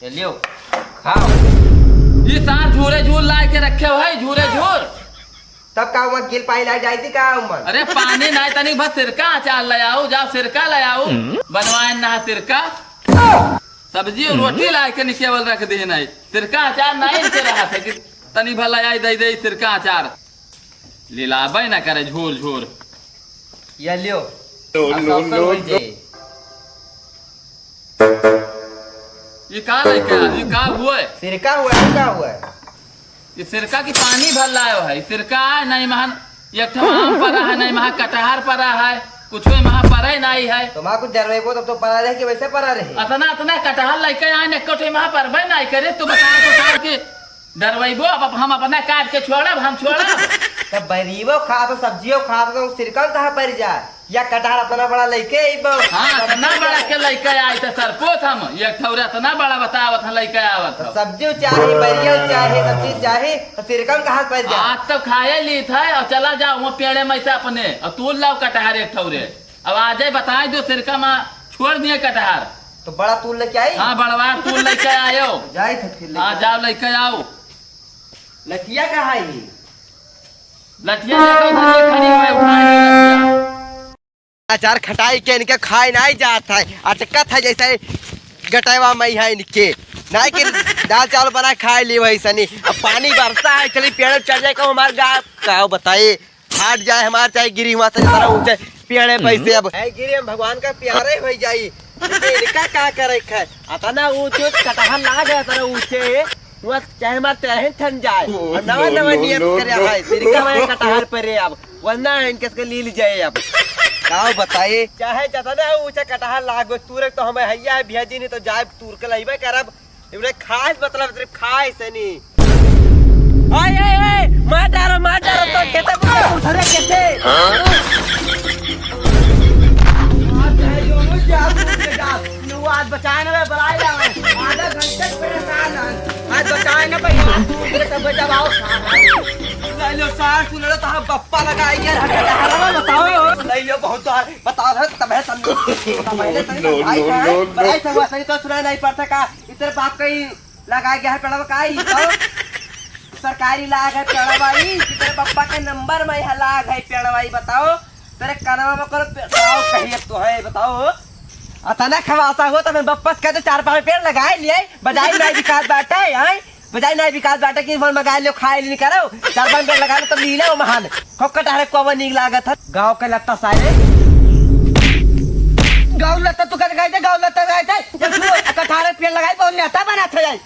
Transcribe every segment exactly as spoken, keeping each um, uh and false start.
लियो, खाओ। ई सार झूरे झूर लाइ के रखे हो है, झूरे झूर। तब का उमा गिल पानी लाइ जाई थी का उमन? अरे पानी नाहीं, तनी भर सिरका अचार लाइ आउ, जाओ सिरका लाइ आउ। हम्म। बनवाए ना सिरका। सब्जी और हम्म। रोटी लाइ के निकेवल रख दे नाहीं। सिरका अचार नाहीं इनके रहा था कि तनी भर लाइ आई, दे दे सिरका अचार। लिलाबे ना करे झूर झूर। या लियो। नो, अब नो, सब सब नो, होई नो। जाई। ये का लइके आ? ये का हुआ है? सिरका हुआ है, का हुआ है? ये सिरका की पानी भर लायो है। ये सिरका है, नहीं महन, एक ठो आम परा है, नहीं महन कटहर परा है, कुछ महन परे नहीं है। तो माँ कुछ डरवे को तब तो परा रहे कि वैसे परा रहे? अतना, अतना कटहर लइके आए, एको ठो महन परबे नहीं करे। तू बता तो सार के डरवैबो, अब, अब हम अपना काट के छोड़ब, हम छोड़ब। तब बरीबो खात हो, सब्जियो खात हो, तो सिरकम कहाँ पर जाए? या कटहर अतना बड़ा लइके अइबो। हाँ, अतना बड़ा के लइके आई त सरपोत हम, एक ठौरे अतना बड़ा बतावत है लइके आवत तो हो। सब्जियो चाही, बरियो चाही, सब चीज चाही, तो सिरकम कहाँ पर जाए? आज तो खाए ली था और चला जाओ वो पेड़े में से अपने, और तूल लाओ कटहर एक ठौरे। अब आजे बताई दो सिरका मा छोड़ दिए कटहर। तो बड़ा तूल लेके आई? हाँ, बड़वा तूल लेके आयो। जाई थे फिर लेके हाँ, आई। जाओ लेके आओ। लठिया कहाँ है? लठिया देखो, उधर ये खड़ी हुई, उठाई लो लठिया। अचार खटाई के इनके खाए नाहीं जात है, अटकत है जैसे गटैवा में है इनके। नाहीं कि दाल चावल बना खाए ली वही सनी। अब पानी बरसा है, चली पेड़ चढ़ जाए, कहूँ हमार गाँव का बताए। फाट जाए हमार, चाहे गिरी हुआ से तरह ऊंचे पेड़े पे से। अब ऐ गिरी हम भगवान का प्यारे हो जाई, लेकिन इनका का करे है? अतना ऊंचे कटहर लाग है, अतना ऊंचे, वो चाहे हमार तेरह ठन जाए। और नवा नवा नियत करे है, सिरका में कटहर पर रे। अब वरना इनके से लील जाए। अब का बताए, चाहे जतना ऊंचा कटहर लाग, तूरे तो हमें हैया है, भेजी नहीं तो जाए तूर के लइबे करब। इबरे खाए से मतलब सिर्फ खाए से नहीं। आय, आय, आय, मार डारो, मार डारो, तो खेते बुला, उधरे खेते। हाँ? आज है जो मुझे जा, मुझे जा। नु आज बचाए ना बे, बुलाए जावे। आधा घंटे से परेशान है। आज बचाए ना भाई, आज तू उधरे तब जब आओ। ले लो सार, सुन लो तो हम बप्पा लगाएंगे, हटा, हटा, बताओ। ले लो बहुत बार, बता रहे तब है समझो। पहले तो नहीं, no, भाई no, है, no, no। बड़ाई से हुआ, सही तो सुना नहीं पड़ता का? इधर बाप कहीं लगा गया है पेड़वा का, ई तो सरकारी लाग है पेड़वा ई, कि तेरे पप्पा के नंबर में है लाग है पेड़वा ई, बताओ। तेरे कनवा में करो पे-, बताओ, कहिए तो है, बताओ। अतना खवासा हो तो मैं बप्पस कहते चार पांच पेड़ लगाए लिए, बजाई नाहीं बिकात बाटे, हैं? बजाई नाहीं बिकात बाटे कि बोल मंगा लियो, खाए ली करो, चार पांच पेड़ लगा लो तो लीले हो महान। खोखट हरे कोवा नीक लागत है। गाँव के लत्ता सारे। गाँव लत्ता तू कद गए थे, गाँव लत्ता गए थे। ये तू कटहर पेड़ लगाई, बहुत नेता बना थे जाई।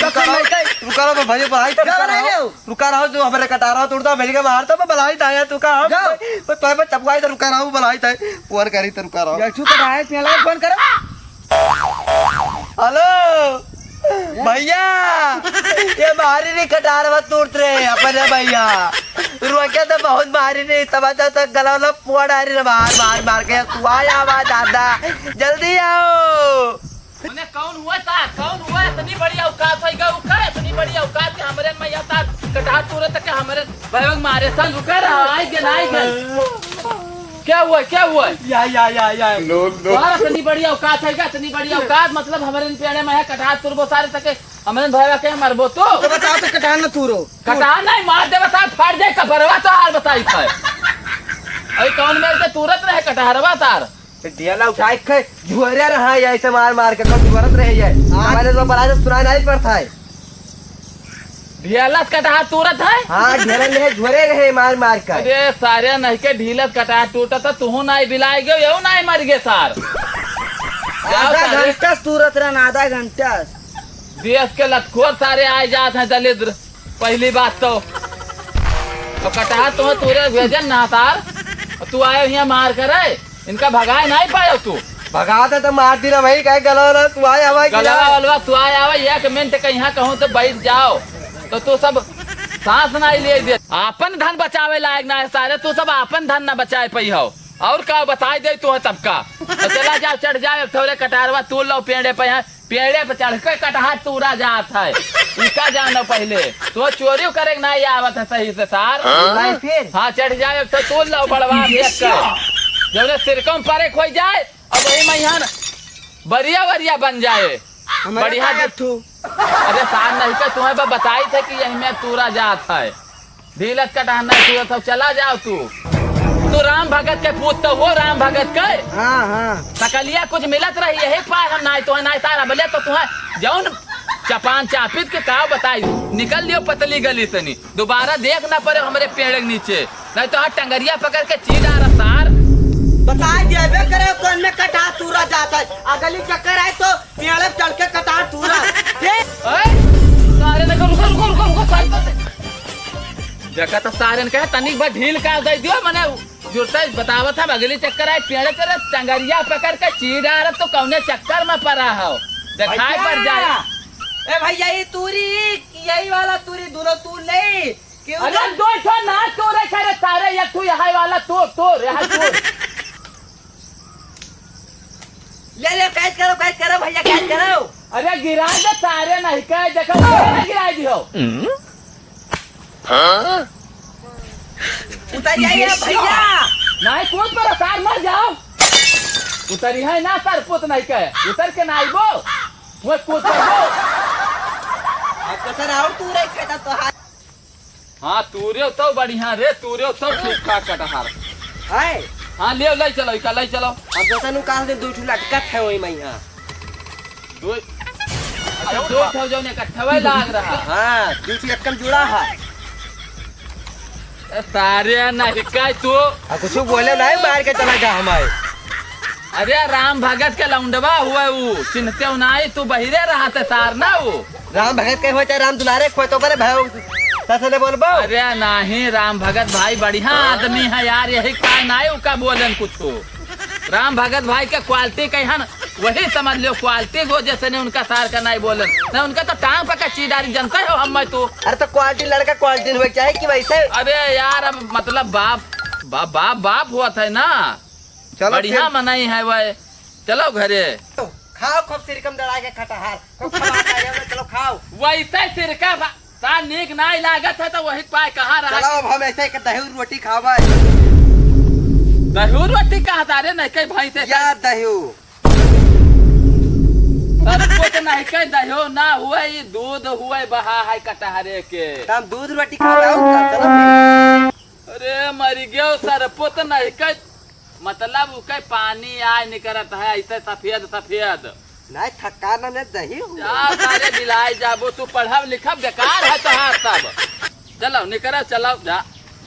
रुका रहो, रुका रहो, मैं भले बुलाई था, रुका रहो। रुका रहो, जो हमारे कटारा तोड़ता, भले के बाहर था, मैं बुलाई था यार, तू कहाँ? जाओ। मैं तो मैं चपकाई था, रुका रहो, बुलाई था। फोन करी तो रुका रहो। ये तू कटारा पेड़ लगा, फोन करो। हेलो, भैया, ये मारी नहीं कटारवा तोड़त रहे अपने भैया। रोके तो बहुत मारी नहीं, तब तक गला वाला पुआ डारी रे मार, मार, मार के। तू आया आवाज दादा, जल्दी आओ। मने कौन हुआ था? कौन हुआ? इतनी बड़ी औकात है क्या? उका इतनी बड़ी औकात के हमरे में या तार कटार तोड़े तक के हमरे भाई मारे सन। रुका रहा, आई के ना आई के। क्या हुआ? क्या हुआ? या, या, या, या। No, no। यार, इतनी बड़ी औकात है क्या? इतनी बड़ी औकात, मतलब, हमरे इन पेड़े में है, कटार तुरबो सारे तक के, हमरे भैया के मरबो तो। तो बताओ तो कटार न तूरो। कटार नहीं, मार दे, बता, फाड़ दे, कपरवा तो हाल बताई था। अरे कौन मेरे से तुरत रहे कटहरवा तार? तो ढेला उठाए के झुअरे रहा है, ऐसे मार मार के, कब झुअरत रहे है। हाँ। हमारे तो बड़ा से सुनाई नहीं पड़ता है। ढेलस कटहा तूरत है? हाँ, ढेलन ले झोरे रहे मार मार के। अरे सारे नहीं के ढीलस कटहा टूटत है, तुहू नाई बिलाए गयो, यहू नाई मर गए सार। आधा घंटा से तूरत रहन, आधा घंटा। देश के लतखोर सारे आए जात हैं दलिद्र, पहली बात तो। अब कटहा तुम्हें तूरे भेजन ना सार, और तू आए यहाँ मार करे। इनका भगाए नाहीं पायो तू। भगाते तो मार दी ना भाई, काहे गलवा ना, तू आए हवा की गलवा ना। वलवा तू आए हवा, एक मिनट कहीं कहूँ तो बैठ जाओ, तो तू सब सांस नाहीं ले दे। आपन धन बचावे लायक ना है सारे, तू सब आपन धन ना बचाए पाई हो। और का बताई दे तू है सबका। तो चला जाओ, चढ़ जाओ, एक ठौरे कटारवा तूर लो पेड़े पे, यहाँ पेड़े पे चढ़ के कटहा तूरा जात है। इका जानो पहले, तो चोरी करे के नाहीं आवत है सही से सार। हाँ? भाई फिर? हाँ, चढ़ जाए, एक ठो तूर लो बड़वा देख के। जौने सिरकम परे खोई जाए, अब वही में यहाँ बरिया वरिया बन जाए। हमरे बढ़िया का दे- एक ठू। अरे सार नहीं के तुम्हें बा बताई थे कि यही में तूरा जात है। ढीलत कटहर नहीं तूरत हो, चला जाओ तू। तू राम भगत के पूत तो हो, राम भगत के। हाँ, हाँ। सकलिया कुछ मिलत रही, यही पार हम नाई तो है, नाई तारा बोले तो तुम्हें जौन चपान चापित के का बताई, निकल लियो पतली गली से नी, दोबारा देख ना पड़े हमरे पेड़ के नीचे, नहीं तो हाँ टंगरिया पकड़ के चीर आ रहा सार। बताई देबे करे कौन में कटहर तूरा जात है, अगली चक्कर आए तो पेड़ चढ़ के कटहर तूरा। फिर ओए, सारे देखो, रुको, रुको, रुको, रुको, सारे तो देखो। देखा तो सारे ने कहा, "तनिक बा ढील का दे दियो, मने जुरता बतावत है, अगली चक्कर आए, पेड़ करे, टंगरिया पकड़ के चीर डारत, तो कौने चक्कर में पड़ा हो? दिखाई भैया, पड़ जाए।" ए भैया, ये तूरी, यही वाला तूरी, दोनों तूर नहीं। क्यों अरे, ना? दो ठो ना तोरे करे, सारे, एक ठो यहाँ वाला तोर, तोर, यहाँ तोर। ले, ले, कैच करो, कैच करो, भैया, कैच करो। अरे, गिरा दे, सारे नहीं कहे, देखो, पूरा गिरा दियो। उतर जाइए, भैया। नहीं, कूद पर, सार, मर जाओ। उतरी है ना, सरपुत नहीं कहे, उतर के ना आइबो, वो कूद पर वो। अब तो सर, और तू रही, खाता तो हाथ। हाँ, तूरे तो बढ़िया रे, तूरे तो ठीक ठाक कटहर। है? हाँ, ले, ले चलो, इका ले चलो। अब जैसा नु काल दे दो ठो लटकत है वही में यहाँ। दो, अच्छा, दो ठो जौन इकट्ठा वही लाग रहा। हाँ, दो ठो एकदम जुड़ा है। ए, सारे नहीं का तू। आ, कुछ बोले नहीं, मार के चला गया हमारे। अरे राम भगत के लौंडवा हुआ ऊ, चिन्हते हो नाई, तू बहिरे रहा थे सार ना ऊ। राम भगत के होय चाहे राम दुलारे के होय तो करे भाव ससले बोलबो। अरे नाही, राम भगत भाई बढ़िया आदमी है यार, यही का नाई उका बोलन कुछ। राम भगत भाई के quality कहिहन, वही समझ लो quality को जैसे ने उनका सार का नाई बोलन, ना उनका तो टांग पका चीज डारी जनता हो हम मैं तू। अरे तो quality लड़का quality होय चाहे कि वैसे। अरे यार अब मतलब बाप, बाप, बाप, बाप हुआ था ना। चलो बढ़िया फिर। मनई है वह। चलो घरे। खाओ खूब सिरकम दड़ा के कटहर। खूब खवा के आइए, चलो खाओ। वैसे सिरका भा-, सा नीक नाई लागत है तो वही पाए कहाँ रहा चलो कि अब हम ऐसे एक दही रोटी खावे। दही रोटी कहा तारे नहीं कहीं भाई से या दही। सरपुत नहीं कहीं दही ना हुए, ये दूध हुए बहा है कटहरे के। तो हम दूध रोटी खावे और का चलो फिर। अरे मर गयो सरपुत नहीं कहीं मतलब उके पानी आय निकरत है ऐसे सफेद सफेद। नहीं थकान ने दही हुआ। जा सारे बिलाए जाबो, तू पढ़ब लिखब बेकार है तोहार सब। चलो निकरो, चलो जा।